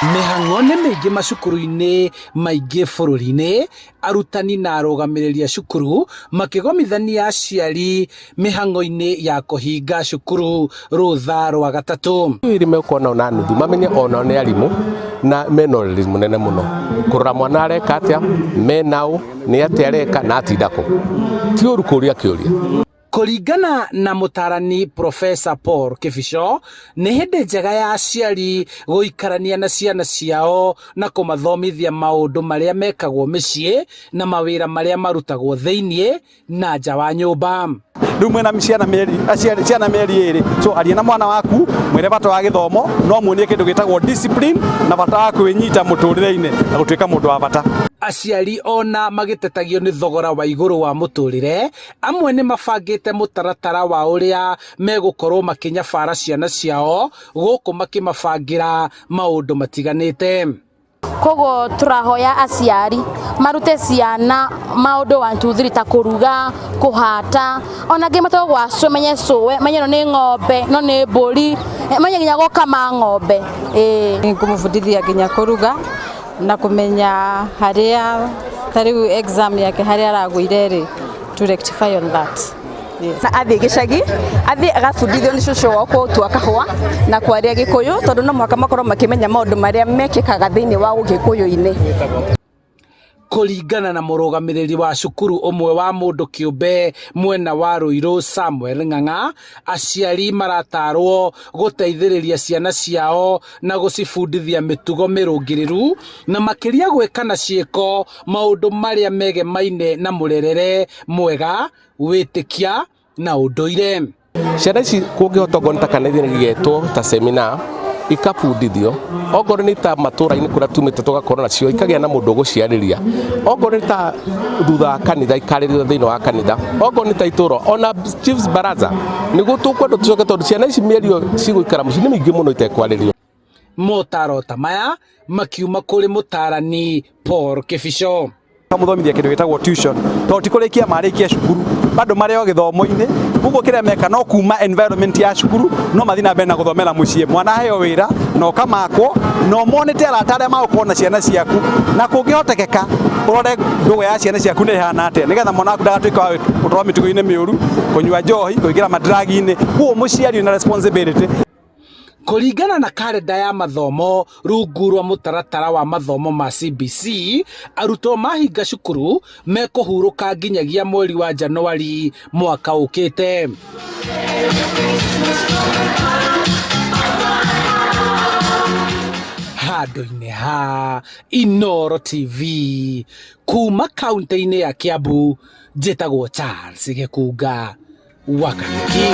Mĩhang'o nĩ mĩingĩ macukuru-inĩ maingĩ bũrũri-inĩ, arutani na arũgamĩrĩri a cukuru makĩgomithania aciari mĩhang'o-inĩ ya kũhinga cukuru rũtha rwa gatatũ. Ĩrĩ megũkorwo nao na nuthu mamenye onao nĩ arimũ na mena ũreri mũnene mũno kũrora mwana areka atĩa, mena ũ, nĩ atĩa areka na atinda kũ. Ti ũru kũria kĩũria. Kũringana na mũtarani Profesa Paul Kibicho, nĩ hĩndĩ njega ya aciari gũikarania na ciana ciao na kũmathomithia maũndũ marĩa mekagwo mĩciĩ na mawĩra marĩa marutagwo thĩiniĩ na nja wa nyũmba. Rĩu mwĩna ciana mĩeri aciari ciana mĩeri ĩrĩ, so aria na mwana waku, mwĩre bata wa gĩthomo, no muonie kĩndũ gĩtagwo discipline na bata wa kwĩnyita mũtũrĩre-inĩ na gũtuĩka mũndũ wa bata. Aciari ona magĩtetagio nĩ thogora wa igũrũ wa mũtũrĩre, amwe nĩ mabangĩte mũtaratara wa ũrĩa megũkorwo makĩnyabara ciana ciao gũkũ makĩmabangĩra maũndũ matiganĩte. Koguo tũrahoya aciari marute ciana maũndũ 1 2 3 ta kũruga, kũhata, ona angĩ matwarwo gwa cũwe menye cũwe, menye ĩno nĩ ng'ombe, ĩno nĩ mbũri, menye nginya gũkama ng'ombe. Ĩĩ. Ngũmũbundithia nginya kũruga na kũmenya harĩa ta rĩu exam yake harĩa aragũire rĩ, to rectify on that. Yes. Na athiĩ gĩcagi, athiĩ agabundithio nĩ cũcũ wao gũtua kahũa na kwaria Gĩkũyũ, tondũ no mũhaka makorwo makĩmenya maũndũ marĩa mekĩkaga thĩinĩ wa ũgĩkũyũ-inĩ. Kũringana na mũrũgamĩrĩri wa cukuru ũmwe wa mũndũ kĩũmbe mwena wa Ruiru Samuel Ng'ang'a, aciari maratarwo gũteithĩrĩria ciana ciao na gũcibundithia mĩtugo mĩrũngĩrĩru na makĩria gwĩka na ciĩko maũndũ marĩa megemaine na mũrerere mwega, wĩtĩkia na ũndũire. Ciana ici kũngĩhota okorwo nĩ ta kanitha-inĩ gĩgetwo ta seminar ikabundithio, okorwo nĩ ta matũra-inĩ kũrĩa tumĩte tũgakorwo nacio ikagĩa na mũndũ ũgũciarĩria, okorwo nĩ ta thutha wa kanitha ikarĩrio thĩinĩ wa kanitha, okorwo nĩ ta itũra ona chiefs baraza nĩguo tũkwenda tũcoke, tondũ ciana ici mĩeri ĩyo cigũikara mũciĩ nĩ mĩingĩ mũno itekwarĩrio. Motaro ta maya makiuma kũrĩ mũtarani Paul Kibicho. Kamũthomithia kĩndũ gĩtagwo tuition, tondũ ti kũrĩkia marĩkia cukuru bado marĩ o gĩthomo-inĩ, koguo kĩrĩa meka no kuma environment ya cukuru no mathiĩ na mbere na gũthomera mũciĩ. Mwana aheo wĩra na ũkamakwo na ũmonete arata arĩa magũkorwo na ciana ciaku, na kũngĩhotekeka ũrore ndũgũ ya ciana ciaku nĩ ĩhana atĩa, nĩgetha mwana waku ndagatuĩke wa gũtwarwo mĩtugo-inĩ mĩũru, kũnyua njohi, kũingĩra madragi-inĩ. Koguo mũciari wĩna responsibility. Kũringana na karenda ya mathomo rungu rwa mũtaratara wa mathomo ma CBC, arutwo mahinga cukuru mekũhurũka nginyagia mweri wa Januari mwaka ũkĩte. Handũ-inĩ ha Inooro TV kuma kaunti-inĩ ya Kiambu, njĩtagwo Charles Gĩkunga wa Kariuki.